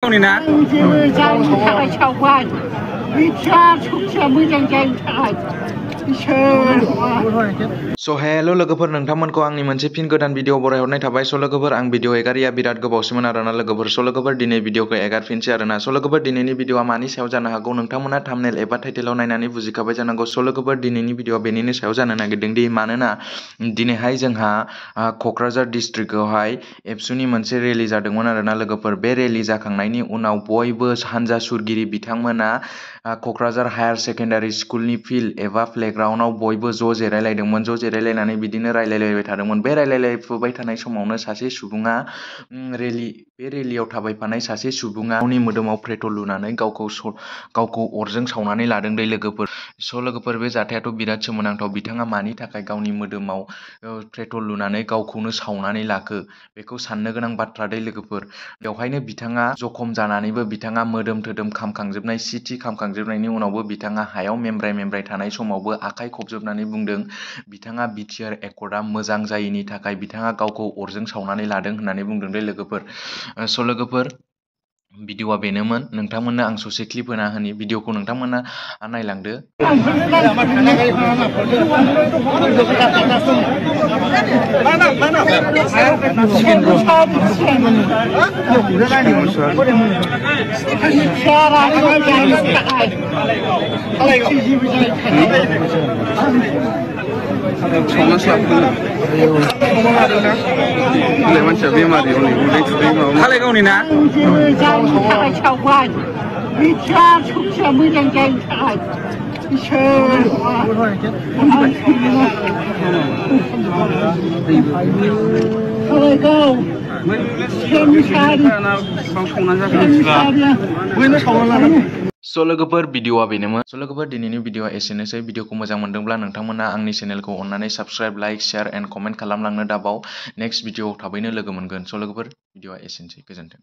गावनि ना जायनि थाखाय सावबाय बिटिआ सखिया मोजां जायनि थाखाय स' हेल' लोगोफोर नोंथांमोनखौ आंनि मोनसे फिन गोदान भिडिअ बरायहरनाय थाबाय। स' लोगोफोर आं भिडिअ एगारिया बिराद गोबावसैमोन आरोना लोगोफोर। स' लोगोफोर दिनै भिडिअखौ एगारफिनसै आरोना। स' लोगोफोर दिनैनि भिडिअआ मानि सायाव जानो हागौ नोंथांमोना थाम्बनेल एबा टाइटेलाव नायनानै बुजिखाबाय जानांगौ। स' लोगोफोर दिनैनि भिडिअआ बेनिनो सायाव जानो नागिरदों दि मानोना दिनैहाय जोंहा क'क्राझार डिस्ट्रिक्टआवहाय एबसुनि मोनसे रेलि जादोंमोन आरोना लोगोफोर। बे रेलि जाखांनायनि उनाव बयबो हानजा सुरगिरि बिथांमोना क'क्राझार हायार सेकेन्डारि स्कुलनि फिल्ड एबा प्लेग्राउन्डआव बयबो ज' जिरायलायदोंमोन। ज' जिरायलायनानै बिदिनो रायलायलायबाय थादोंमोन। बे रायलायलायफुबाय थानाय समावनो सासे सुबुङा बे रेलियाव थाबायफानाय सासे सुबुङा गावनि मोदोमाव पेट्रल लुनानै गावखौ अरजों सावनानै लादों दै लोगोफोर। स' लोगोफोर बे जाथायाथ' बिराद सोमोनांथाव। बिथाङा मानि थाखाय गावनि मोदोमाव पेट्रल लुनानै गावखौनो सावनानै लाखो बेखौ साननो गोनां बाथ्रा दै लोगोफोर। बेवहायनो बिथाङा जखम जानानैबो बिथाङा मोदोम थोदोम खामखांजोबनाय सिथि खामखांजोबनायनि उनावबो बिथाङा हायाव मेंब्राय थानाय समावबो आखाइ खबजोबनानै बुंदों बिथाङा बिटिआर एकर्डआ मोजां जायैनि थाखाय बिथाङा गावखौ अरजों सावनानै लादों होननानै बुंदों दै लोगोफोर। स' लोगोफोर भिडिअआ बेनोमोन। नोंथांमोननो आं ससे क्लिप होना होनि भिडिअखौ नोंथांमोना नायलांदो। खालाय गावनि ना जायनि थाखाय सावबाय बिटिआ सखिया मोजां जायनि थाखाय स' लोगोफोर भिडिअआ बेनोमोन। स' लोगोफोर दिनैनि भिडिअआ एसेनोसै। भिडिअखौ मोजां मोनदोंब्ला नोंथांमोना आंनि चेनेलखौ अननानै subscribe like share and comment खालामलांनो दाबाव। नेक्स्ट भिडिअआव थाबैनो लोगो मोनगोन। स' लोगोफोर भिडिअआ एसेनोसै। गोजोन्थों।